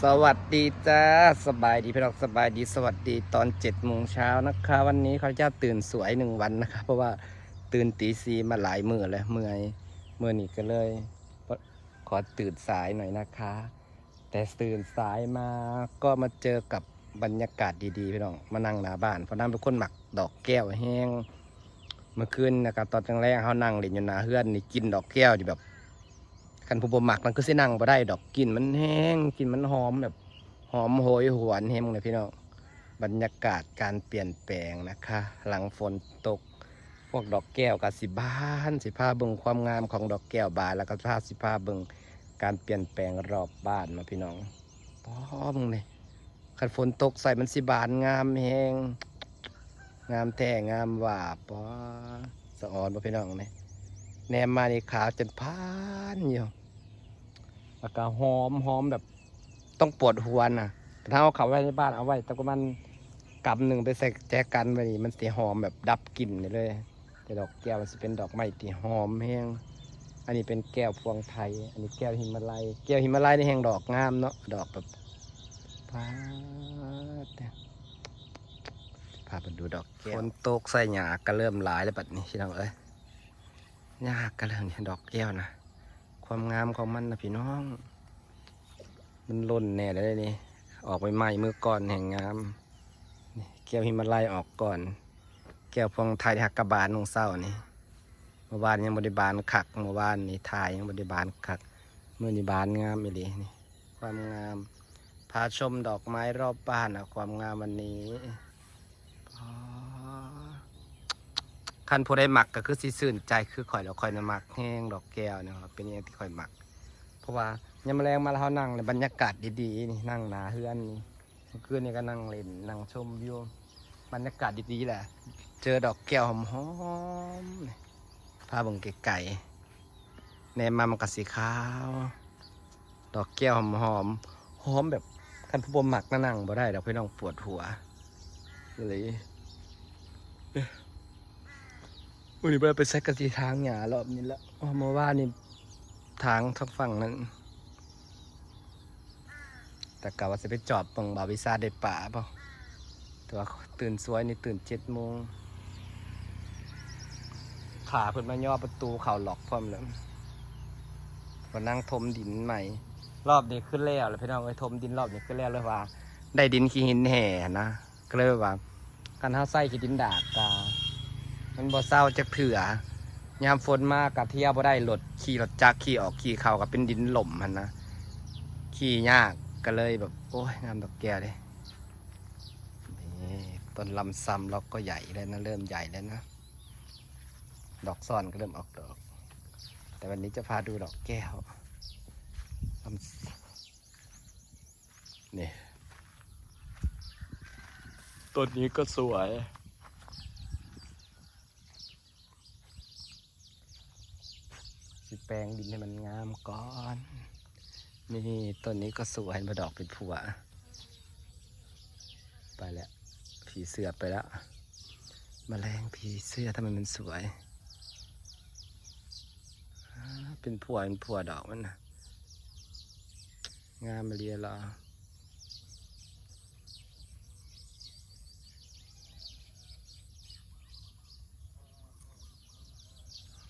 สวัสดีจ้า สบายดีพี่น้อง สบายดี สวัสดีตอนเจ็ดโมงเช้านะคะ วันนี้ขออนุญาตตื่นสวยหนึ่งวันนะคะ เพราะว่าตื่นตีสี่มาหลายมื้อแล้ว เมื่อย มื้อนี้ก็เลยขอตื่นสายหน่อยนะคะ แต่ตื่นสายมาก็มาเจอกับบรรยากาศดีๆ พี่น้อง มานั่งหน้าบ้าน เพราะนางเป็นคนมักดอกแก้วแฮง เมื่อคืนนะคะ ตอนแลงๆ เฮานั่งเล่นอยู่หน้าเฮือนนี่ กลิ่นดอกแก้วนี่แบบ คันผู้บ่มักนั่นคือสินั่งบ่ได้ดอก กลิ่นมันแฮง กลิ่นมันหอมแบบ หอมโหยหวนแฮงเลยพี่น้อง บรรยากาศการเปลี่ยนแปลงนะคะ หลังฝนตก พวกดอกแก้วก็สิบาน สิพาเบิ่งความงามของดอกแก้วบาน แล้วก็พา สิพาเบิ่งการเปลี่ยนแปลงรอบบ้านเนาะพี่น้อง ป๊อ เบิ่งนี่ คันฝนตกใส่มันสิบานงามแฮง งามแท้งามว่า ป๊อ สะออนบ่พี่น้องนี่ แนมมานี่ขาวจนพานอยู่ แล้วก็หอม หอมแบบต้องปวดหัวน่ะ ถ้าเอาเข้าไว้ในบ้าน เอาไว้แต่ประมาณกำหนึ่งไปใส่แจกันไว้นี่ มันสิหอมแบบดับกลิ่นได้เลย แต่ดอกแก้วมันสิเป็นดอกไม้ที่หอมแฮง อันนี้เป็นแก้วพวงไทย อันนี้แก้วหิมาลัย แก้วหิมาลัยนี่แฮงดอกงามเนาะ ดอกแบบ ป๊าด พาเพิ่นดูดอกแก้ว ฝนตกใส่หญ้าก็เริ่มหลายแล้วบัดนี้พี่น้องเอ้ย หญ้าก็เริ่ม นี่ดอกแก้วนะ ความงามของมันนะพี่น้อง มันหล่นแน่แล้วเด้นี่ ออกใหม่ๆ มื้อก่อนแฮงงาม นี่แก้วหิมาลัยออกก่อน แก้วพวงไทยหักกะบานมื้อเช้านี่ เมื่อวานยังบ่ได้บานคัก เมื่อวานนี่ถ่ายยังบ่ได้บานคัก มื้อนี้บานงามอีหลีนี่ ความงาม พาชมดอกไม้รอบบ้านนะ ความงามวันนี้ อ๋อ คันผู้ใดมักก็คือสิชื่นใจคือข้อย แล้วข้อยน่ะมักแฮงดอกแก้วนี่ เป็นอย่างที่ข้อยมัก เพราะว่ายามมื้อแลงมาแล้วเฮานั่งในบรรยากาศดีๆ นี่ นั่งหน้าเฮือนนี่ เมื่อคืนนี้ก็นั่งเล่น นั่งชมวิว บรรยากาศดีๆ แหละ เจอดอกแก้วหอมๆ นี่ พาเบิ่งไกลๆ แนมมามันก็สีขาว ดอกแก้วหอมๆ หอมแบบ คันผู้บ่มักนะนั่งบ่ได้ดอกพี่น้อง ปวดหัวอีหลี มื้อนี้บ่ได้ไปไส ก็สิถางหญ้ารอบนี้ละ เมื่อวานนี้ถางทางฝั่งนั้น แต่กะว่าสิไปจอบเบิ่งบ่าววิชาได้ปลาบ่ แต่ว่าตื่นสวยนี่ ตื่นเจ็ดโมง ขาเพิ่นมาย่อประตูเข้าล็อกพร้อมแล้ว ก็นั่งถมดินใหม่ รอบนี้คือแล้วแหละพี่น้องเอ้ย ถมดินรอบนี้คือแล้วเลยว่า ได้ดินขี้หินแห่นะ ก็เลยว่า คันเฮาใส่ขี้ดินดากกะ มันบ่เซาจักเทื่อ ยามฝนมากะเที่ยวบ่ได้ รถ ขี่รถจักร ขี่ออกขี่เข้าก็เป็นดินหล่มหั่นนะ ขี่ยาก ก็เลยแบบ โอ้ย งามดอกแก้วเด้ นี่ ต้นลำซำเราก็ใหญ่แล้วนะ เริ่มใหญ่แล้วนะ ดอกซ่อนก็เริ่มออกดอก แต่วันนี้จะพาดูดอกแก้ว ลำ นี่ ต้นนี้ก็สวย สิแปรงดินให้มันงามก่อน นี่ ต้นนี้ก็สวย มาดอกเป็นผัว ไปแล้ว ผีเสื้อไปแล้ว แมลงผีเสื้อ ทำไมมันสวย อ่า เป็นผัว เป็นผัวดอกมันนะ งามอีหลีหรอ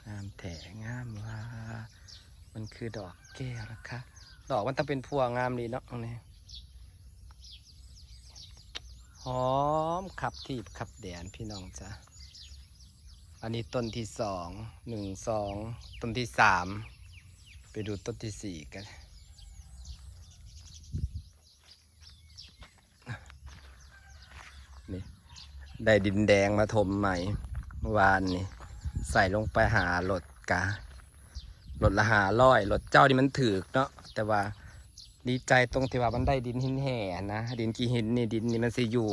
งามแท้งามว่า มันคือดอกแก้วนะคะ ดอกมันต้องเป็นพวงงามดีเนาะนี่ หอมขับทีบขับแดนพี่น้องจ้ะ อันนี้ต้นที่สอง หนึ่ง สอง ต้นที่สาม ไปดูต้นที่สี่กัน นี่ ได้ดินแดงมาถมใหม่ เมื่อวานนี่ ใส่ลงไปห้ารถกะ รถละห้าร้อย รถเจ้านี่มันถูกเนาะ แต่ว่าดีใจตรงที่ว่ามันได้ดินหินแห่นะ ดินขี้หินนี่ ดินนี่มันสิอยู่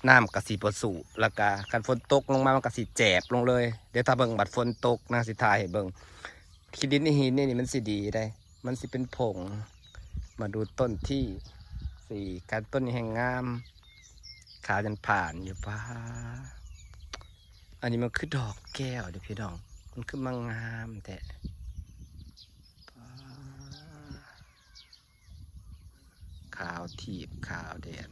น้ำกะสิบ่สู แล้วกะคันฝนตกลงมามันกะสิแจบลงเลย เดี๋ยวถ้าเบิ่งบัดฝนตกนะ สิถ่ายให้เบิ่ง ขี้ดินหินนี่ นี่มันสิดีได้ มันสิเป็นผง มาดูต้นที่สี่กัน ต้นนี้แฮงงาม ขาจนผ่านอยู่ ป๊า อันนี้มันคือดอกแก้วเด้อพี่น้อง มันคือมางามแท้ ป๊า ขาว ວທີບຂາວແດນ.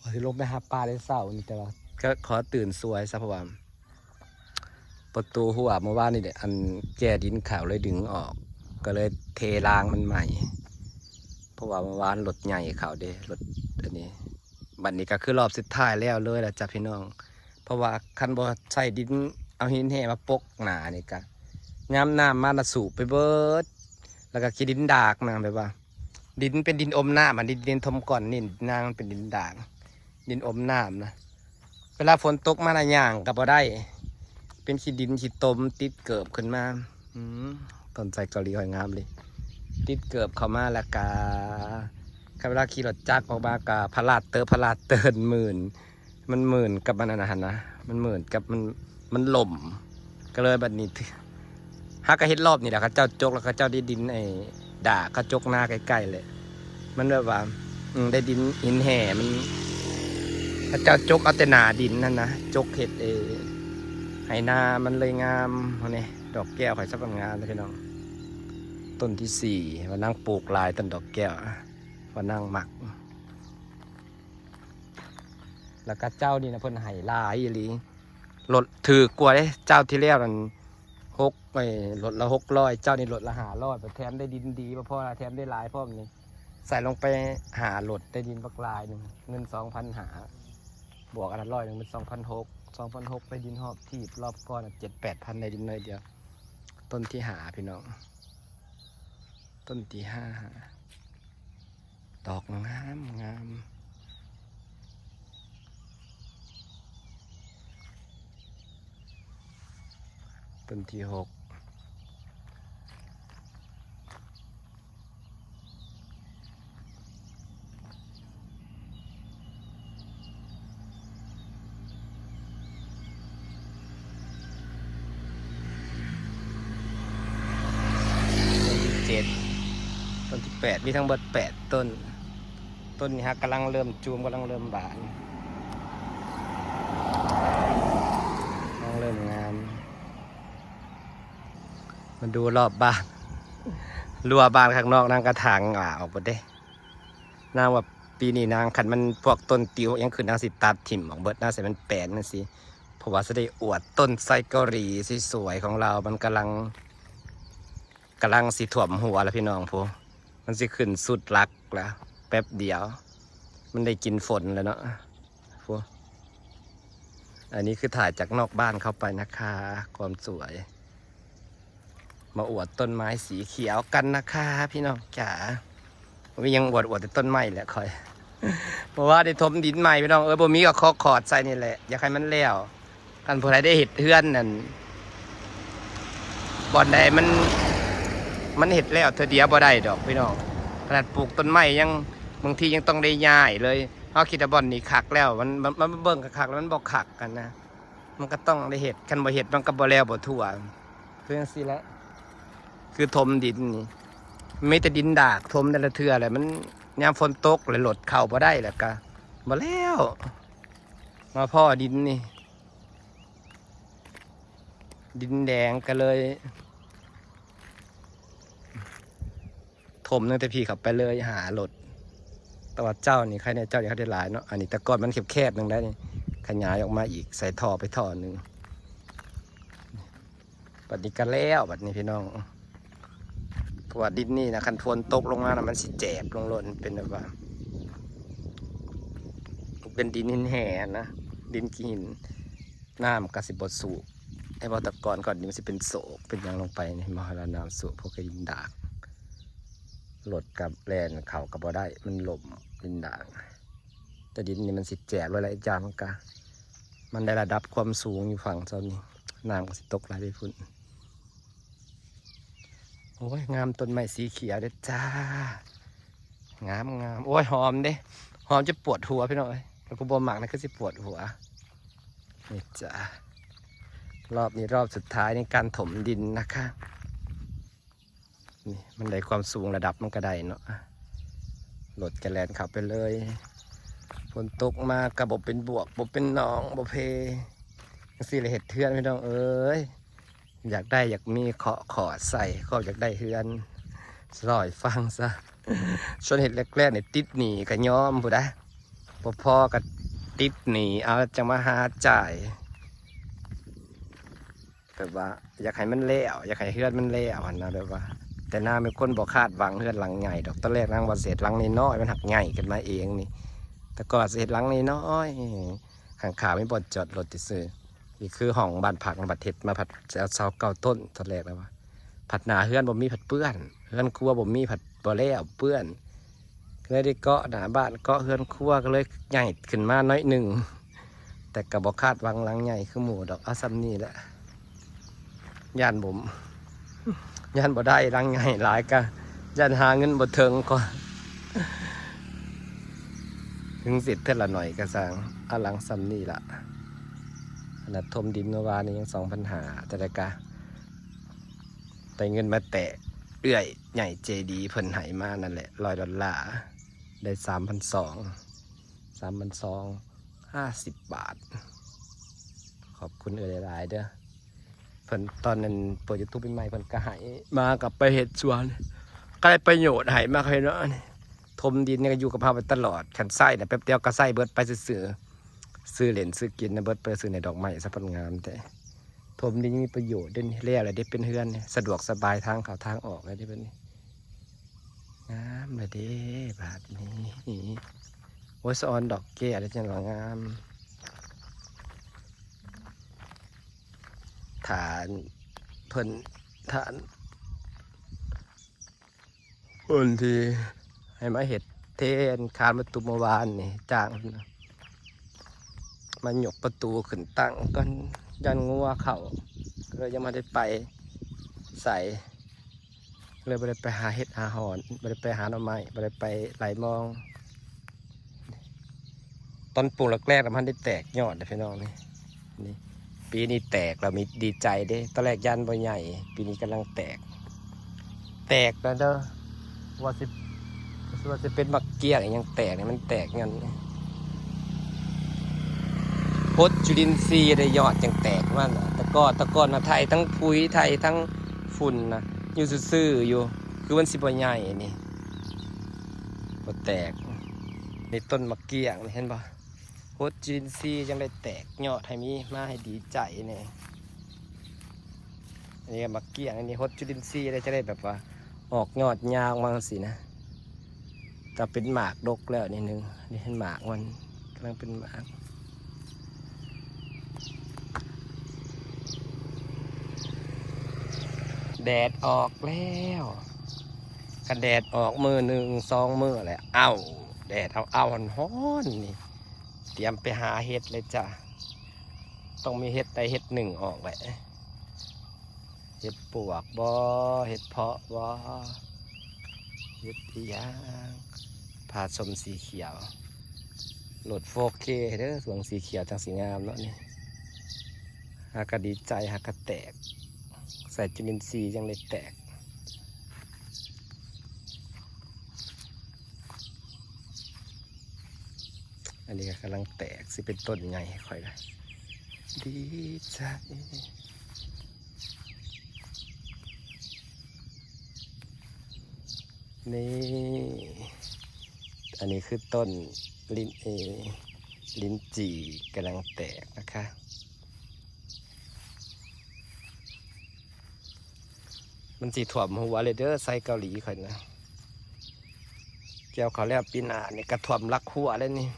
ວ່າຊິລົງໄປຫາປາແຕ່ເຊົ້ານີ້ ແຕ່ວ່າກໍຂໍຕື່ນສວຍຊະ ເພາະວ່າປະຕູຮົ້ວເມື່ອວານນີ້ແຫຼະ ອັນແກ່ດິນເຂົ້າເລີຍດຶງອອກ ກໍເລີຍເທລາງມັນໃໝ່ ເພາະວ່າເມື່ອວານລົດໃຫຍ່ເຂົ້າເດ້ ລົດອັນນີ້. ບັດນີ້ກໍຄືລອບສຸດທ້າຍແລ້ວເລີຍລະຈ້ະພີ່ນ້ອງ ເພາະວ່າຄັນບໍ່ໃຊ້ດິນ ເອົາຫີນແຮ່ມາປົກໜ້ານີ້ກະ ຍາມນ້ຳມານະສູບໄປເບິດ ແລ້ວກໍຂີ້ດິນດາກນະ ແບບວ່າ ດິນເປັນດິນອົມນ້ຳ ອັນນີ້ດິນຖົມກ້ອນນີ້ນາງ ມັນເປັນດິນດາກ ດິນອົມນ້ຳນະ ເວລາຝົນຕົກມານະຍ່າງກໍບໍ່ໄດ້ ເປັນຂີ້ດິນຂີ້ຕົມຕິດເກີບຂຶ້ນມາ. ອືມ ຕົ້ນໄຊເກົາຫຼີຫ້ອຍງາມເລີຍ ຕິດເກີບເຂົ້າມາ ແລ້ວກະຄັນເວລາຂີ່ລົດຈັກອອກມາກະພະລາດເຕີພະລາດເຕີນມື່ນ ມັນມື່ນກັບມັນອັນນັ້ນຫັ້ນນະ ມັນມື່ນກັບມັນ ມັນລົ້ມ ກໍເລີຍບັດນີ້ ຫາກະເຮັດລອບນີ້ແຫຼະ ເຂົາເຈົ້າຈົກ ແລ້ວເຂົາເຈົ້າໄດ້ດິນໄອ້ດາກ ເຂົາຈົກນາໃກ້ໆແຫຼະ ມັນແບບວ່າ ອືມ ໄດ້ດິນຫີນແຮ່ ມັນ ເຂົາເຈົ້າຈົກເອົາແຕ່ໜ້າດິນຫັ້ນນະ ຈົກເຮັດ ເອີ ໄຮ່ນາ ມັນເລີຍງາມ. ເຮົານີ້ ດອກແກ້ວຂ້ອຍຊະມັນງາມເດ້ພີ່ນ້ອງ ຕົ້ນທີສີ່ ວ່ານາງປູກຫຼາຍຕົ້ນດອກແກ້ວ ວ່ານາງມັກ ແລ້ວກະເຈົ້ານີ້ນະ ເພິ່ນໃຫ້ຫຼາຍອີ່ຫຼີ ລົດຖືກກວ່າເດ້ ເຈົ້າທີ່ແລ້ວນັ້ນ ຫົກ ເອີ ລົດລະຫົກຮ້ອຍ ເຈົ້ານີ້ລົດລະຫ້າຮ້ອຍ ແຖມໄດ້ດິນດີ ບໍ່ພໍລະ ແຖມໄດ້ຫຼາຍພ້ອມນີ້ ໃສ່ລົງໄປຫ້າລົດ ໄດ້ດິນບັກຫຼາຍໜຶ່ງ ເງິນສອງພັນຫ້າ ບວກອັນນັ້ນຮ້ອຍໜຶ່ງ ເປັນສອງພັນຫົກ ສອງພັນຫົກ ໄດ້ດິນຮອບທີບ ລອບກ່ອນເຈັດແປດພັນ ໄດ້ດິນໜ້ອຍດຽວ. ຕົ້ນທີຫ້າພີ່ນ້ອງ ຕົ້ນທີຫ້າ ດອກງາມໆ ຕົ້ນທີຫົກ ຕົ້ນທີເຈັດ ຕົ້ນທີແປດ ມີທັງເບິດແປດຕົ້ນ. ຕົ້ນນີ້ຫາກກຳລັງເລີ່ມຈູມ ກຳລັງເລີ່ມບານ ກຳລັງເລີ່ມງາມ. ມາດູລອບບ້ານ ຮົ້ວບ້ານຂ້າງນອກນາງກະຖາງອອກເບິດເດ້. ນາງວ່າປີນີ້ນາງ ຄັນມັນພວກຕົ້ນຕິວຫຍັງຂຶ້ນ ນາງຊິຕັດຖິ້ມອອກເບິດ ນາງຊິໃຫ້ມັນແປນຈັ່ງຊີ້ ເພາະວ່າຊິໄດ້ອວດຕົ້ນໄຊເກົາຫຼີສວຍໆຂອງລາວ ມັນກຳລັງ ກຳລັງຊິຖ້ວມຫົວແລ້ວພີ່ນ້ອງ ໂພ ມັນຊິຂຶ້ນສຸດຫຼັກແລ້ວ ແປັບດຽວ ມັນໄດ້ກິນຝົນແລ້ວເນາະ ໂພ. ອັນນີ້ຄືຖ່າຍຈາກນອກບ້ານເຂົ້າໄປນະຄະ ຄວາມສວຍ. ມາອວດຕົ້ນໄມ້ສີຂຽວກັນນະຄະ ພີ່ນ້ອງຈ໋າ. ມີຫຍັງອວດ ອວດແຕ່ຕົ້ນໄມ້ແຫຼະຂ້ອຍ ເພາະວ່າໄດ້ຖົມດິນໃໝ່ພີ່ນ້ອງເອີຍ ບໍ່ມີກໍເຄາະຂອດໃສ່ນີ້ແຫຼະ ຢາກໃຫ້ມັນແລ້ວ. ຄັນຜູ້ໃດໄດ້ເຮັດເຮືອນນັ້ນ ບ່ອນໃດມັນ ມັນເຮັດແລ້ວເທື່ອດຽວບໍ່ໄດ້ດອກພີ່ນ້ອງ. ຂະໜາດປູກຕົ້ນໄມ້ຍັງ ບາງທີຍັງຕ້ອງໄດ້ຍ້າຍເລີຍ. ເຮົາຄິດວ່າບ່ອນນີ້ຄັກແລ້ວ ມັນ ມັນ ມັນເບິ່ງຄັກໆແລ້ວມັນບໍ່ຄັກຫັ້ນນະ ມັນກໍຕ້ອງໄດ້ເຮັດ ຄັນບໍ່ເຮັດມັນກໍບໍ່ແລ້ວບໍ່ທົ່ວ. ຄືຈັ່ງຊີ້ແຫຼະ ຄືຖົມດິນນີ້ ມີແຕ່ດິນດາກ ຖົມແຕ່ລະເທື່ອແຫຼະ ມັນຍາມຝົນຕົກແລ້ວລົດເຂົ້າບໍ່ໄດ້ ແລ້ວກະບໍ່ແລ້ວ. ມາພໍ້ດິນນີ້ ດິນແດງ ກະເລີຍຖົມຕັ້ງແຕ່ພີ້ເຂົ້າໄປເລີຍຫ້າລົດ. ແຕ່ວ່າເຈົ້ານີ້ ໃຄແນ່ເຈົ້ານີ້ເຂົາໄດ້ຫຼາຍເນາະ. ອັນນີ້ແຕ່ກ່ອນມັນແຄບໆໜຶ່ງໄດ໋ນີ້ ຂະຫຍາຍອອກມາອີກ ໃສ່ທໍ່ໄປທໍ່ໜຶ່ງ. ບັດນີ້ກໍແລ້ວ ບັດນີ້ພີ່ນ້ອງ ເພາະວ່າດິນນີ້ນະ ຄັນຝົນຕົກລົງມານະ ມັນຊິແຈບລົງໂລດ ເປັນແບບວ່າ ເປັນດິນຫີນແຮ່ນະ ດິນຂີ້ຫີນ ນ້ຳກໍຊິບໍ່ສູບ. ແຕ່ວ່າແຕ່ກ່ອນ ກ່ອນນີ້ມັນຊິເປັນໂສກເປັນຫຍັງລົງໄປນີ້ ເຫັນບໍ່ ເວລານ້ຳສູບ ພວກກໍດິນດາກ ລົດກໍແລ່ນເຂົ້າກໍບໍ່ໄດ້ ມັນລົ້ມ ດິນດາກ. ແຕ່ດິນນີ້ມັນຊິແຈບແລ້ວແຫຼະ ອີກຢ່າງມັນກະ ມັນໄດ້ລະດັບຄວາມສູງຢູ່ຝັ່ງເຈົ້ານີ້ ນ້ຳກໍຊິຕົກໄຫຼໄປພຸ້ນ. ໂອ້ຍ ງາມ ຕົ້ນໄມ້ສີຂຽວເດ້ອຈ້າ ງາມໆ. ໂອ້ຍ ຫອມເດ້ ຫອມຈະປວດຫົວພີ່ນ້ອງເອີຍ ແຕ່ຜູ້ບໍ່ມັກນະຄືຊິປວດຫົວ. ນີ້ຈ້າ ລອບນີ້ລອບສຸດທ້າຍໃນການຖົມດິນນະຄະ. ນີ້ມັນໄດ້ຄວາມສູງ ລະດັບມັນກໍໄດ້ເນາະ ລົດກໍແລ່ນເຂົ້າໄປເລີຍ. ຝົນຕົກມາກໍບໍ່ເປັນບວກ ບໍ່ເປັນໜອງ ບໍ່ເພ ຈັ່ງຊີ້ລະເຮັດເຮືອນ ພີ່ນ້ອງເອີຍ. ຢາກໄດ້ຢາກມີ ເຄາະຂໍໃສ່ ຄວາມຢາກໄດ້ເຮືອນ ເວົ້າໃຫ້ຟັງຊະ. ສ່ວນເຮັດແລກໆນີ້ ຕິດໜີ້ກໍຍອມພຸ້ນນະ ບໍ່ພໍກໍຕິດໜີ້ ເອົາ ຈັ່ງມາຫາຈ່າຍ. ແບບວ່າຢາກໃຫ້ມັນແລ້ວ ຢາກໃຫ້ເຮືອນມັນແລ້ວຫັ້ນນະ ແບບວ່າ ແຕ່ນາງເປັນຄົນບໍ່ຄາດຫວັງເຮືອນຫຼັງໃຫຍ່ດອກ. ຕອນແລກນາງວ່າຊິເຮັດຫຼັງນ້ອຍໆ ມັນຫາກໃຫຍ່ຂຶ້ນມາເອງນີ້. ແຕ່ກ່ອນຊິເຮັດຫຼັງນ້ອຍໆ ຂ້າງໆມີບ່ອນຈອດລົດຊື່ໆ. ນີ້ຄືຫ້ອງບ້ານພັກ ບັດເຮັດມາພັດເອົາເສົາເກົ້າຕົ້ນ ຕອນແລກນະວ່າ. ພັດໜ້າເຮືອນບໍ່ມີ ພັດເປື້ອນ ເຮືອນຄົວບໍ່ມີ ພັດບໍ່ແລ້ວ ເປື້ອນ. ເລີຍໄດ້ເກາະໜ້າບ້ານ ເກາະເຮືອນຄົວ ກໍເລີຍໃຫຍ່ຂຶ້ນມາໜ້ອຍໜຶ່ງ ແຕ່ກໍບໍ່ຄາດຫວັງຫຼັງໃຫຍ່ຄືໝູ່ດອກ. ເອົາສ່ຳນີ້ແຫຼະ ຢ້ານບໍ່ ຢ້ານບໍ່ໄດ້ຫຼັງໃຫຍ່ຫຼາຍ ກໍຢ້ານຫາເງິນບໍ່ເຖິງກ່ອນ. ເຖິງຊິເຮັດເທື່ອລະໜ້ອຍກໍຊ່າງ ເອົາຫຼັງສ່ຳນີ້ລະ. ຂະໜາດຖົມດິນເມື່ອວານນີ້ຍັງສອງພັນຫ້າ ແຕ່ໃດກະ ໄດ້ເງິນມາແຕ່ເອື້ອຍໃຫຍ່ໃຈດີເພິ່ນໃຫ້ມານັ້ນແຫຼະ ຮ້ອຍດອນລາ ໄດ້ສາມພັນສອງ ສາມພັນສອງ ຫ້າສິບບາດ. ຂອບຄຸນເອື້ອຍຫຼາຍໆເດີ ເພິ່ນຕອນນັ້ນເປີດຢູທູບໃໝ່ໆ ເພິ່ນກໍໃຫ້ມາ ກໍໄປເຮັດສວນ ກໍໄດ້ປະໂຫຍດໃຫ້ມາເນາະ. ຖົມດິນນີ້ກໍຢູ່ກັບເຮົາໄປຕະຫຼອດ ຄັນໃຊ້ນະແປັບດຽວກໍໃຊ້ເບິດໄປຊື່ໆ ຊື້ຫຼິ້ນຊື້ກິນນະເບິດໄປ ຊື້ໃນດອກໄມ້ສະພັນງາມແທ້. ຖົມນີ້ຍັງມີປະໂຫຍດເດ້ ແລ້ວແລ້ວເດ້ ເປັນເຮືອນນີ້ ສະດວກສະບາຍ ທາງເຂົ້າທາງອອກແລ້ວເດ້ ບັດນີ້ງາມແລ້ວເດ້ ບາດນີ້. ໂອ້ຍ ສະອອນດອກແກ້ວໄດ້ຈັ່ງວ່າງາມ. ທ່ານເພິ່ນ ທ່ານ ຄົນທີ່ໃຫ້ມາເຮັດເທນຄານປະຕູເມື່ອວານນີ້ ຈ້າງເພິ່ນນະ ມາຍົກປະຕູຂຶ້ນຕັ້ງກ່ອນ ຢ້ານງົວເຂົ້າ ກໍເລີຍຍັງບໍ່ໄດ້ໄປໃສ ເລີຍບໍ່ໄດ້ໄປຫາເຫັດຫາຫອນ ບໍ່ໄດ້ໄປຫາໜໍ່ໄມ້ ບໍ່ໄດ້ໄປໄລ່ມອງ. ຕອນປູກແລກໆ ມັນໄດ້ແຕກຍອດເດ້ພີ່ນ້ອງນີ້ ນີ້ ປີນີ້ແຕກແລ້ວ ມີດີໃຈເດ້. ຕອນແລກຢ້ານບໍ່ໃຫຍ່ ປີນີ້ກຳລັງແຕກ ແຕກແລ້ວເດີ. ວ່າຊິ ວ່າຊິເປັນໝາກກ້ຽງອີ່ຫຍັງແຕກນີ້ ມັນແຕກຍ້ອນຫົດຈຸລິນຊີໄດ້ຍອດຈັ່ງແຕກມັນ. ແຕ່ກ່ອນ ແຕ່ກ່ອນນະ ໄຖທັງຝຸ່ນ ໄຖທັງຝຸ່ນນະ ຢູ່ຊື່ໆຢູ່ ຄືມັນຊິບໍ່ໃຫຍ່ນີ້ ບໍ່ແຕກ. ໃນຕົ້ນໝາກກ້ຽງນີ້ ເຫັນບໍ່? ຫົດຈຸລິນຊີຈັ່ງໄດ້ແຕກຍອດໃຫ້ມີມາໃຫ້ດີໃຈແດ່. ອັນນີ້ໝາກກ້ຽງ ອັນນີ້ຫົດຈຸລິນຊີໄດ້ ຈະໄດ້ແບບວ່າອອກຍອດຍາວມາຈັ່ງຊີ້ນະ. ແຕ່ເປັນໝາກດົກແລ້ວນີ້ໜຶ່ງ ນີ້ເຫັນໝາກມັນກຳລັງເປັນໝາກ. ແດດອອກແລ້ວ ຄັນແດດອອກມື້ໜຶ່ງສອງມື້ແຫຼະ ເອົ້າ ແດດເອົາໆ ຮ້ອນໆ ນີ້ ຕຽມໄປຫາເຫັດເລີຍຈ້າ. ຕ້ອງມີເຫັດໃດເຫັດໜຶ່ງອອກແຫຼະ. ເຫັດປວກບໍ ເຫັດເພາະບໍ ເຫັດອີ່ຫຍັງ ຜາສົມສີຂຽວ. ໂຫຼດ ໂຟເຄ ເດີ ສວງສີຂຽວຈັ່ງຊິງາມເນາະນີ້. ຫາກະດີໃຈ ຫາກະແຕກ ໃສ່ຈຸລິນຊີຈັ່ງໄດ້ແຕກ. ອັນນີ້ກໍກຳລັງແຕກ ຊິເປັນຕົ້ນໃຫຍ່ໃຫ້ຂ້ອຍລະ ດີໃຈ. ນີ້ ອັນນີ້ຄືຕົ້ນລິນ ເອ ລິນຈີ່ກຳລັງແຕກນະຄະ. ມັນຊິຖ້ວມຫົວເລີຍເດີ ໄຊເກົາຫຼີຂ້ອຍນະ. ກ່ຽວເຂົ້າແລ້ວປີໜ້ານີ້ກະຖ້ວມຫຼັກຫົວເລີຍນີ້.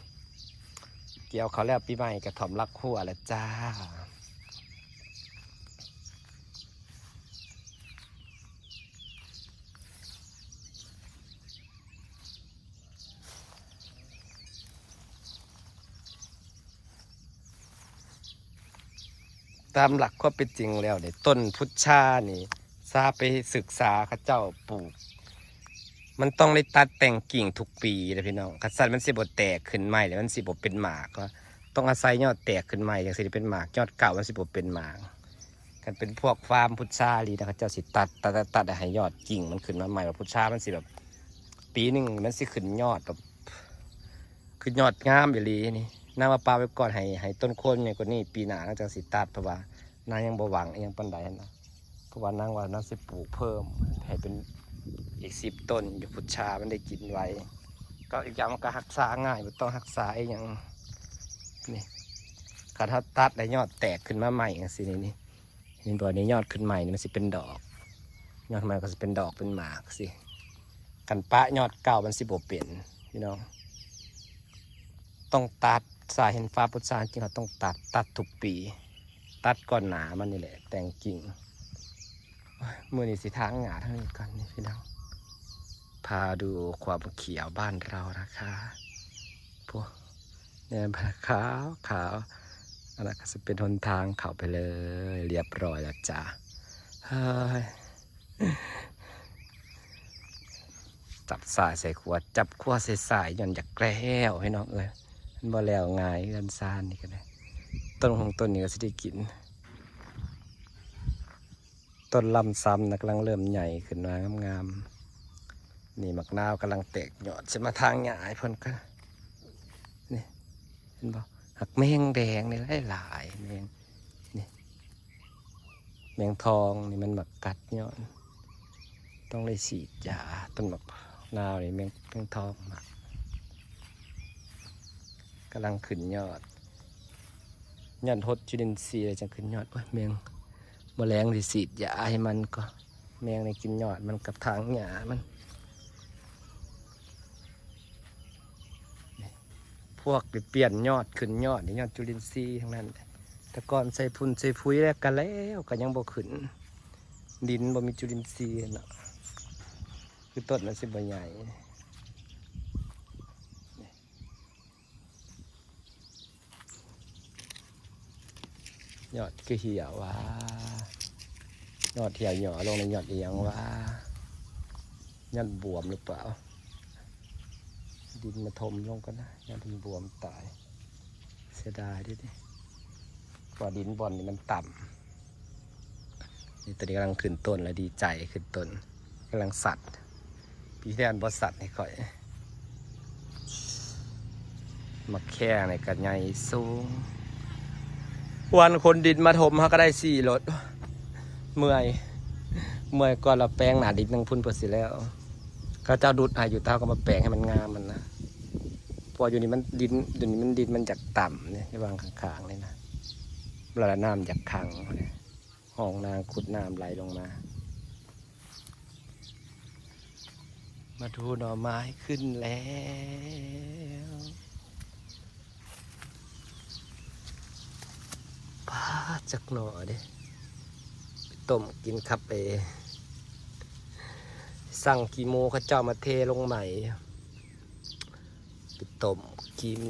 ກ່ຽວເຂົ້າແລ້ວປີໃໝ່ກະຖ້ວມຫຼັກຫົວແລ້ວຈ້າ. ຕາມຫຼັກຄວາມເປັນຈິງແລ້ວນີ້ ຕົ້ນພຸດຊານີ້ ຊາໄປສຶກສາເຂົາເຈົ້າປູກ ມັນຕ້ອງໄດ້ຕັດແຕ່ງກິ່ງທຸກປີເດ້ພີ່ນ້ອງ. ຄັນຊັ້ນມັນຊິບໍ່ແຕກຂຶ້ນໃໝ່ ແລ້ວມັນຊິບໍ່ເປັນໝາກ. ຕ້ອງອາໄສຍອດແຕກຂຶ້ນໃໝ່ ຈັ່ງຊິໄດ້ເປັນໝາກ. ຍອດເກົ່າມັນຊິບໍ່ເປັນໝາກ. ຄັນເປັນພວກຟາມພຸດຊາອີ່ຫຼີນະ ເຂົາເຈົ້າຊິຕັດ ຕັດ ຕັດ ຕັດໃຫ້ຍອດກິ່ງມັນຂຶ້ນມາໃໝ່. ແລ້ວພຸດຊາມັນຊິແບບ ປີໜຶ່ງມັນຊິຂຶ້ນຍອດແບບ ຄືຍອດງາມອີ່ຫຼີນີ້. ນາງວ່າປະໄວ້ກ່ອນ ໃຫ້ ໃຫ້ຕົ້ນໂຄນໃຫຍ່ກວ່ານີ້ ປີໜ້ານາງຈັ່ງຊິຕັດ ເພາະວ່ານາງຍັງບໍ່ຫວັງອີ່ຫຍັງປານໃດຫັ້ນນະ. ເພາະວ່ານາງວ່ານາງຊິປູກເພີ່ມໃຫ້ເປັນອີກສິບຕົ້ນຢູ່ພຸດຊາ ມັນໄດ້ກິນໄວ ກໍອີກຢ່າງມັນກໍຮັກສາງ່າຍ ບໍ່ຕ້ອງຮັກສາອີ່ຫຍັງ. ນີ້ ຄັນເຮົາຕັດແລ້ວຍອດແຕກຂຶ້ນມາໃໝ່ຈັ່ງຊີ້ນີ້ ນີ້ ເຫັນບໍ່? ນີ້ຍອດຂຶ້ນໃໝ່ນີ້ມັນຊິເປັນດອກ ຍອດໃໝ່ກໍຊິເປັນດອກເປັນໝາກຊີ້. ຄັນປະຍອດເກົ່າມັນຊິບໍ່ເປັນ ພີ່ນ້ອງ. ຕ້ອງຕັດ ສາເຫັນຟ້າພຸດຊາ ຈິງເຮົາຕ້ອງຕັດ ຕັດທຸກປີ ຕັດກ່ອນໜ້າມັນນີ້ແຫຼະ ແຕ່ງກິ່ງ. ໂອ້ຍ ມື້ນີ້ຊິຖາງຫຍ້າທາງນີ້ກ່ອນນີ້ພີ່ນ້ອງ ພາດູຄວາມຂຽວບ້ານເຮົານະຄະ. ໂອ້ ແນມຂາວຂາວ ອັນນັ້ນກໍຊິເປັນຫົນທາງເຂົ້າໄປເລີຍ ລຽບຮ້ອຍແລ້ວຈ້າ. ເຮີ້ຍ ຈັບຊ້າຍໃສ່ຂວາ ຈັບຂວາໃສ່ຊ້າຍ ຍ້ອນຢາກແລ້ວ ພີ່ນ້ອງເອີຍ ມັນບໍ່ແລ້ວງ່າຍ. ເຮືອນຊານນີ້ກໍໄດ້ ຕົ້ນຂອງຕົ້ນນີ້ກໍຊິໄດ້ກິນ. ຕົ້ນລຳຊຳນະ ກຳລັງເລີ່ມໃຫຍ່ຂຶ້ນມາງາມໆ. ນີ້ໝາກນາວກຳລັງແຕກຍອດ ຊິມາຖາງຫຍ້າໃຫ້ເພິ່ນກ່ອນ. ນີ້ ເຫັນບໍ່? ໝາກແມງແດງນີ້ຫຼາຍໆ ແມງ ນີ້ ແມງທອງນີ້ມັນມັກກັດຍອດ ຕ້ອງໄດ້ສີດຢາ. ຕົ້ນໝາກນາວນີ້ແມງ ແມງທອງມັກ ກຳລັງຂຶ້ນຍອດ ຍ້ອນຫົດຈຸລິນຊີແລ້ວຈັ່ງຂຶ້ນຍອດ. ໂອ້ຍ ແມງ ມື້ແລງຊິສີດຢາໃຫ້ມັນກໍ ແມງໄດ້ກິນຍອດມັນກັບຖາງຫຍ້າມັນ. ພວກໄປປ່ຽນຍອດຂຶ້ນຍອດນີ້ຍອດຈຸລິນຊີທັງນັ້ນ. ແຕ່ກ່ອນໃສ່ຝຸ່ນໃສ່ຝຸ່ນແລ້ວກໍແລ້ວ ກໍຍັງບໍ່ຂຶ້ນ ດິນບໍ່ມີຈຸລິນຊີເນາະ ຄືຕົ້ນມັນຊິບໍ່ໃຫຍ່. ຍອດຄືຫ່ຽວຫວາ? ຍອດຫ່ຽວຫຍໍ້ລົງໃນຍອດອີ່ຫຍັງຫວາ? ຍອດບວມຫຼືເປົ່າ? ດິນມາຖົມລົງກ່ອນນະ ຍອດມັນບວມຕາຍ ເສຍດາຍເດ້ນີ້ ເພາະວ່າດິນບ່ອນນີ້ມັນຕ່ຳ. ນີ້ ຕອນນີ້ກຳລັງຂຶ້ນຕົ້ນແລ້ວ ດີໃຈຂຶ້ນຕົ້ນ ກຳລັງສັດ ປີທີ່ແລ້ວບໍ່ສັດໃຫ້ຂ້ອຍ. ໝາກແຂ້ງນີ້ກໍໃຫຍ່ສູງ ວັນຂົນດິນມາຖົມເຮົາກໍໄດ້ສີ່ລົດ. ເມື່ອຍ ເມື່ອຍກ່ອນລະແປງໜ້າດິນທາງພຸ້ນເພິ່ນຊິແລ້ວ ເຂົາເຈົ້າດຸດໃຫ້ຢູ່ ແຕ່ເຮົາກໍມາແປງໃຫ້ມັນງາມຫັ້ນນະ ເພາະວ່າຢູ່ນີ້ມັນດິນ ຢູ່ນີ້ມັນດິນມັນຢາກຕ່ຳນີ້ ລະຫວ່າງຂ້າງໆນີ້ນະ ລະນ້ຳຢາກຂັງ. ຫ້ອງນາງຂຸດນ້ຳໄຫຼລົງມາ. ມາດູໜໍ່ໄມ້ຂຶ້ນແລ້ວ. ປາດ ຈັກໜໍ່ເດ້ ໄປຕົ້ມກິນຄັບເອ. ສັ່ງຂີ້ໝູເຂົາເຈົ້າມາເທລົງໃໝ່. ໄປຕົ້ມກິນ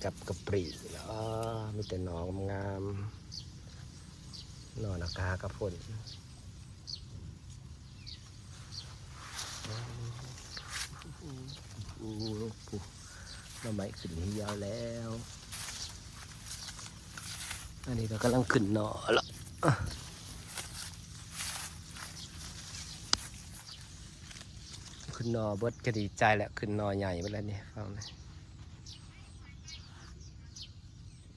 ກັບກະປິເນາະ ມີແຕ່ໜໍ່ງາມໆ ໜໍ່ນາກາກະພົ້ນ. ໂອ້ ໜໍ່ໄມ້ຂຶ້ນຫ່ຽວແລ້ວ ອັນນີ້ກໍກຳລັງຂຶ້ນໜໍ່ລະ. ຂຶ້ນໜໍ່ເບິດກໍດີໃຈແລ້ວ ຂຶ້ນໜໍ່ໃຫຍ່ເບິດແລ້ວນີ້ ຟັງນີ້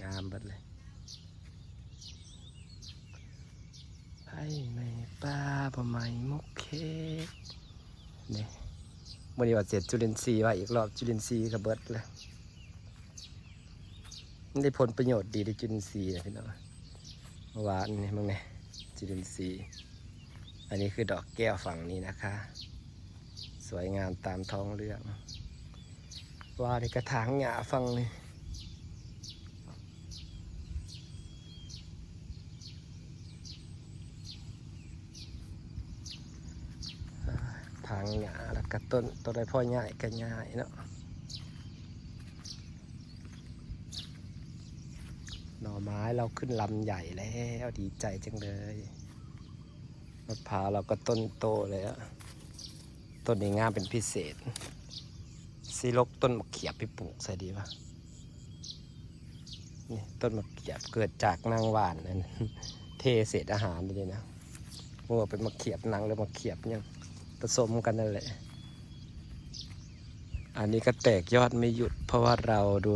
ງາມເບິດເລີຍ. ໄຟໄໝ້ປ່າ ບໍ່ໄໝ້ໝົກເຂດ ນີ້ ມື້ນີ້ວ່າເສດຈຸລິນຊີໄວ້ອີກລອບ ຈຸລິນຊີກໍເບິດແລ້ວ. ມັນໄດ້ຜົນປະໂຫຍດດີ ໄດ້ຈຸລິນຊີນະພີ່ນ້ອງ. ເມື່ອວານນີ້ເບິ່ງແດ່ ຈຸລິນຊີ. ອັນນີ້ຄືດອກແກ້ວຝັ່ງນີ້ນະຄະ ສວຍງາມຕາມທ້ອງເລື່ອງ. ວ່າໃນກະຖາງຫຍ້າຝັ່ງນີ້ ຖາງຫຍ້າ ແລ້ວກະຕົ້ນ ຕົ້ນໄດ້ພໍຍ້າຍກະຍ້າຍເນາະ. ໜໍ່ໄມ້ລາວຂຶ້ນລຳໃຫຍ່ແລ້ວ ດີໃຈຈັງເລີຍ. ມະພ້າວລາວກໍຕົ້ນໂຕແລ້ວ ຕົ້ນນີ້ງາມເປັນພິເສດ. ຊິຫຼົກຕົ້ນໝາກຂຽບໄປປູກໃສ່ດີວະ? ນີ້ ຕົ້ນໝາກຂຽບເກີດຈາກນາງຫວ່ານນັ້ນ ເທເສດອາຫານນີ້ນະ ບໍ່ວ່າເປັນໝາກຂຽບໜັງ ຫຼື ໝາກຂຽບຫຍັງ ປະສົມກັນນັ້ນແຫຼະ. ອັນນີ້ກໍແຕກຍອດໄມ່ຢຸດ ເພາະວ່າເຮົາດູ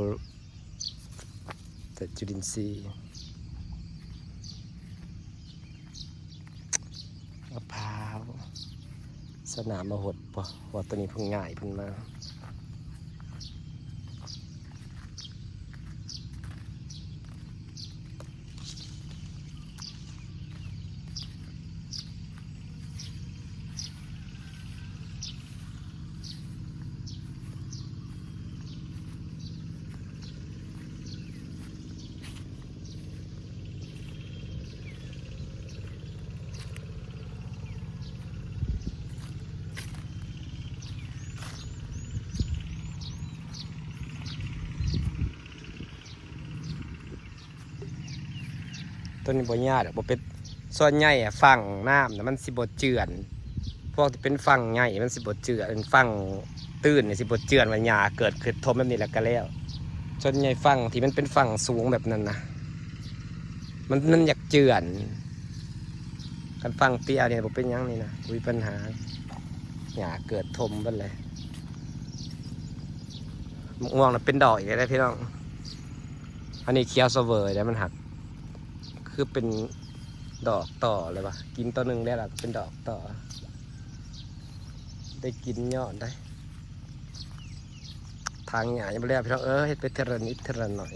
ແຕ່ຈຸລິນຊີ. ມະພ້າວ ສະໜາມມະຫົດບໍ່ ເພາະວ່າໂຕນີ້ເພິ່ງຍ້າຍເພິ່ນມາ. ໂຕນີ້ບໍ່ຍາກດອກ ບໍ່ເປັນ ສ່ວນໃຫຍ່ອະຝັ່ງນ້ຳນະມັນຊິບໍ່ເຈື່ອນ ພວກທີ່ເປັນຝັ່ງໃຫຍ່ມັນຊິບໍ່ເຈື່ອນ ຝັ່ງຕື້ນນີ້ຊິບໍ່ເຈື່ອນ ວ່າຫຍ້າເກີດຂຶ້ນຖົມແບບນີ້ແລ້ວກໍແລ້ວ. ສ່ວນໃຫຍ່ຝັ່ງທີ່ມັນເປັນຝັ່ງສູງແບບນັ້ນນະ ມັນ ມັນຢາກເຈື່ອນ. ຄັນຝັ່ງເຕ້ຍນີ້ບໍ່ເປັນຫຍັງນີ້ນະ ບໍ່ມີບັນຫາ ຫຍ້າເກີດຖົມເບິດເລີຍ. ໝາກມ່ວງນະເປັນດອກອີກແລ້ວເດ້ພີ່ນ້ອງ. ອັນນີ້ຂຽວສະເຫວີຍແລ້ວ ມັນຫັກຄືເປັນດອກຕໍ່ເລີຍວ່າ ກິນໂຕໜຶ່ງແລ້ວລະເປັນດອກຕໍ່ ໄດ້ກິນຍອດໄດ໋. ຖາງຫຍ້າຍັງບໍ່ແລ້ວພີ່ນ້ອງເອີຍ ເຮັດໄປເທື່ອລະນິດເທື່ອລະໜ້ອຍ.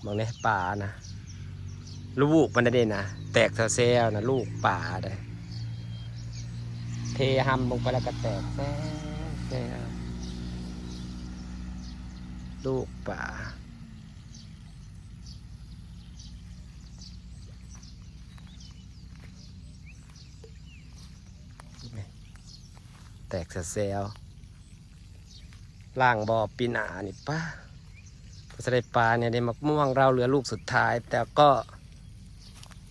ເບິ່ງເດ້ປານະ ລູກມັນເດ້ນະ ແຕກແຊວໆນະ ລູກປາເດ້. ເທຮ່ຳລົງໄປແລ້ວກໍແຕກແຊວໆ ລູກປາ. ແຕກແຊວໆ ລ້າງບໍ່ປີໜ້ານີ້ ປາ ພໍຈະໄດ້ປາແດ່ເດ້. ໝາກມ່ວງເຮົາເຫຼືອລູກສຸດທ້າຍ ແຕ່ກໍ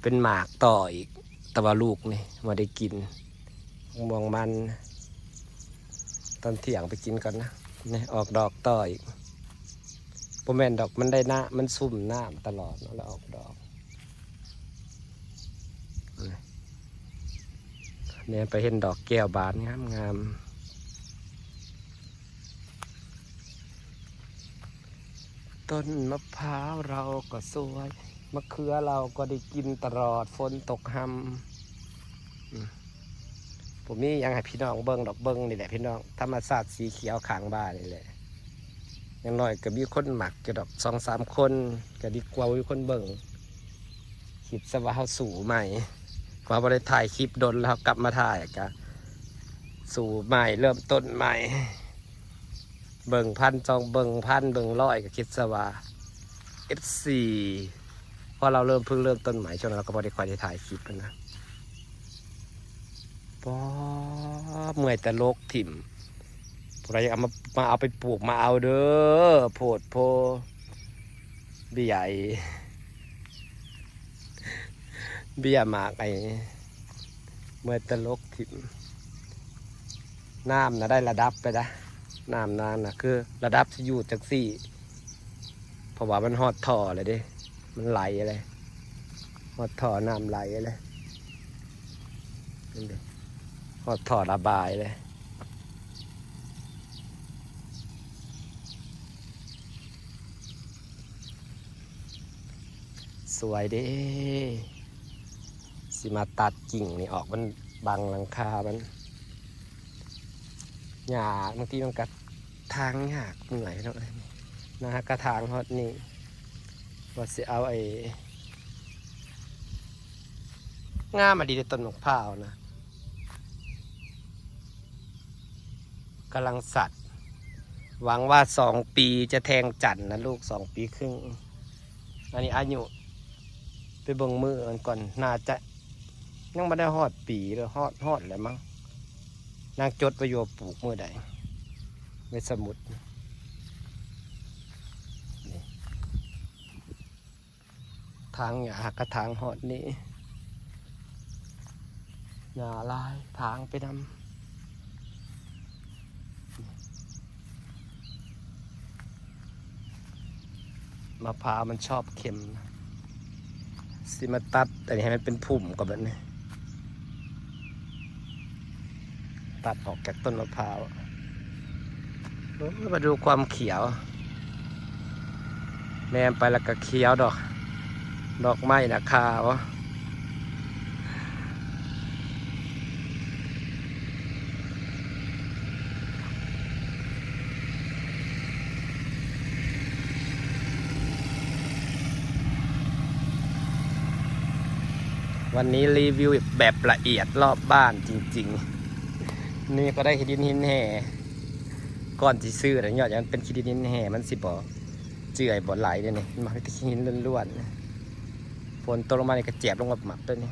ເປັນໝາກຕໍ່ອີກ ແຕ່ວ່າລູກນີ້ບໍ່ໄດ້ກິນ. ໝາກມ່ວງມັນ ຕອນທ່ຽງໄປກິນກ່ອນນະ. ນີ້ອອກດອກຕໍ່ອີກ ບໍ່ແມ່ນດອກ ມັນໄດ້ນ້ຳ ມັນຊຸ່ມນ້ຳຕະຫຼອດເນາະ ແລ້ວອອກດອກ. ແນມໄປເຫັນດອກແກ້ວບານງາມໆ. ຕົ້ນມະພ້າວເຮົາກໍສວຍ ມະເຂືອເຮົາກໍໄດ້ກິນຕະຫຼອດ ຝົນຕົກຮຳ. ອືມ ບໍ່ມີຫຍັງໃຫ້ພີ່ນ້ອງເບິ່ງດອກ ເບິ່ງນີ້ແຫຼະພີ່ນ້ອງ ທຳມະຊາດສີຂຽວຂ້າງບ້ານນີ້ແຫຼະ. ຢ່າງໜ້ອຍກໍມີຄົນມັກຢູ່ດອກ ສອງສາມຄົນ ກໍດີກວ່າບໍ່ມີຄົນເບິ່ງ. ຄິດຊະວ່າເຮົາສູ້ໃໝ່ ເພາະວ່າບໍ່ໄດ້ຖ່າຍຄລິບດົນແລ້ວ ເຮົາກັບມາຖ່າຍ ກໍສູ້ໃໝ່ ເລີ່ມຕົ້ນໃໝ່. ເບິ່ງພັນ ສອງ ເບິ່ງພັນ ເບິ່ງຮ້ອຍ ກໍຄິດຊະວ່າເອັຟຊີ ເພາະເຮົາເລີ່ມ ເພິ່ງເລີ່ມຕົ້ນໃໝ່ ຊ່ວງນັ້ນເຮົາກໍບໍ່ໄດ້ຄ່ອຍໄດ້ຖ່າຍຄລິບຫັ້ນນະ. ປາ ເມື່ອຍແຕ່ລົກຖິ້ມ ຜູ້ໃດເອົາມາ ມາເອົາໄປປູກ ມາເອົາເດີ ໂພດໂພ ເບ້ຍ ເບ້ຍໝາກໄອ້ ເມື່ອຍແຕ່ລົກຖິ້ມ. ນ້ຳນະໄດ້ລະດັບໄປນະ ນ້ຳນານນະ ຄືລະດັບຊິຢູ່ຈັ່ງຊີ້ ເພາະວ່າມັນຮອດທໍ່ແລ້ວເດ້ ມັນໄຫຼແລ້ວ ຮອດທໍ່ນ້ຳໄຫຼແລ້ວ ເຫັນເດ້ ຮອດທໍ່ລະບາຍແລ້ວ. ສວຍເດ້ ຊິມາຕັດກິ່ງນີ້ອອກ ມັນບັງຫຼັງຄາມັນ. ຫຍ້າບາງທີມັນກະຖາງຍາກ ເມື່ອຍເນາະ ນາກະຖາງຮອດນີ້ ວ່າຊິເອົາໄອ້ ງາມອີ່ຫຼີເດ້ ຕົ້ນໝາກພ້າວນະ ກຳລັງສັດ. ຫວັງວ່າສອງປີຈະແທງຈັນນະລູກ ສອງປີເຄິ່ງ. ອັນນີ້ອາຍຸ ໄປເບິ່ງມື້ມັນກ່ອນ ໜ້າຈະຍັງບໍ່ໄດ້ຮອດປີເດີ ຮອດ ຮອດແລ້ວມັງ. ນາງຈົດໄວ້ຢູ່ວ່າປູກມື້ໃດ ໃນສະໝຸດ. ນີ້ ຖາງຫຍ້າກະຖາງຮອດນີ້ ຫຍ້າຫຼາຍ ຖາງໄປນຳ. ມະພ້າວມັນຊອບເຄັມ. ຊິມາຕັດອັນນີ້ໃຫ້ມັນເປັນພຸ່ມກ່ອນບັດນີ້ ຕັດອອກຈາກຕົ້ນມະພ້າວ. ໂອ້ຍ ມາດູຄວາມຂຽວ ແນມໄປແລ້ວກໍຂຽວດອກ ດອກໄມ້ນະຂາວ. ວັນນີ້ຣີວິວແບບລະອຽດລອບບ້ານຈິງໆ. ນີ້ກໍໄດ້ຂີ້ດິນຫີນແຮ່ ກ່ອນຊິຊື້ນະ ຍ້ອນຫຍັງມັນເປັນຂີ້ດິນຫີນແຮ່ ມັນຊິບໍ່ເຈື່ອຍບໍ່ໄຫຼເດ້ນີ້ ມັນມີແຕ່ຂີ້ຫີນລ້ວນໆ. ຝົນຕົກລົງມານີ້ກໍແຈບລົງມາໝັກເດ້ນີ້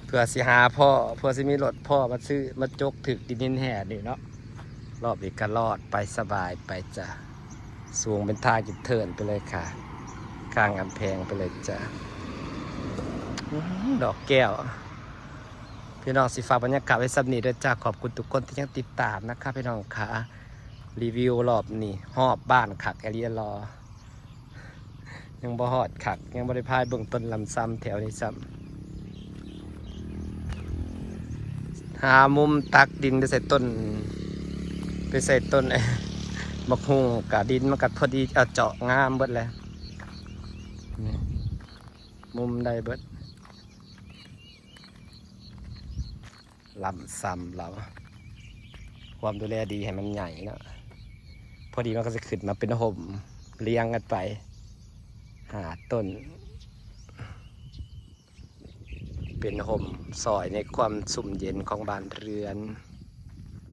ເພື່ອຊິຫາພໍ້ ເພື່ອຊິມີລົດພໍ້ມາຊື້ ມາຈົກຖືກດິນຫີນແຮ່ນີ້ເນາະ. ລອບນີ້ກໍລອດໄປສະບາຍໄປຈ້ະ ສູງເປັນທ່າກິນເທີນໄປເລີຍຄ່ະ ຂ້າງກຳແພງໄປເລີຍຈ້ະ. ອືມ ດອກແກ້ວ ພີ່ນ້ອງ ຊິຝາກບັນຍາກາດໄວ້ສ່ຳນີ້ເດີຈ້າ. ຂອບຄຸນທຸກຄົນທີ່ຍັງຕິດຕາມນະຄະ ພີ່ນ້ອງຄະ. ຣີວິວລອບນີ້ຮອບບ້ານຄັກອີ່ຫຼີລໍ ຍັງບໍ່ຮອດຄັກ ຍັງບໍ່ໄດ້ພາເບິ່ງຕົ້ນລຳຊຳແຖວນີ້ຊ້ຳ. ຫາມຸມຕັກດິນໄປໃສ່ຕົ້ນ ໄປໃສ່ຕົ້ນ ບັກຫຸ່ງ ກະດິນມັນກະພໍດີ ເອົາເຈາະງາມເບິດແລ້ວ ນີ້ ມຸມໄດ້ເບິດ. ລຳຊຳລາວ ຄວາມດູແລດີໃຫ້ມັນໃຫຍ່ເນາະ. ພໍດີມັນກໍຈະຂຶ້ນມາເປັນຮົ່ມລຽງກັນໄປຫ້າຕົ້ນ ເປັນຮົ່ມຊ່ອຍໃນຄວາມຊຸ່ມເຢັນຂອງບ້ານເຮືອນ.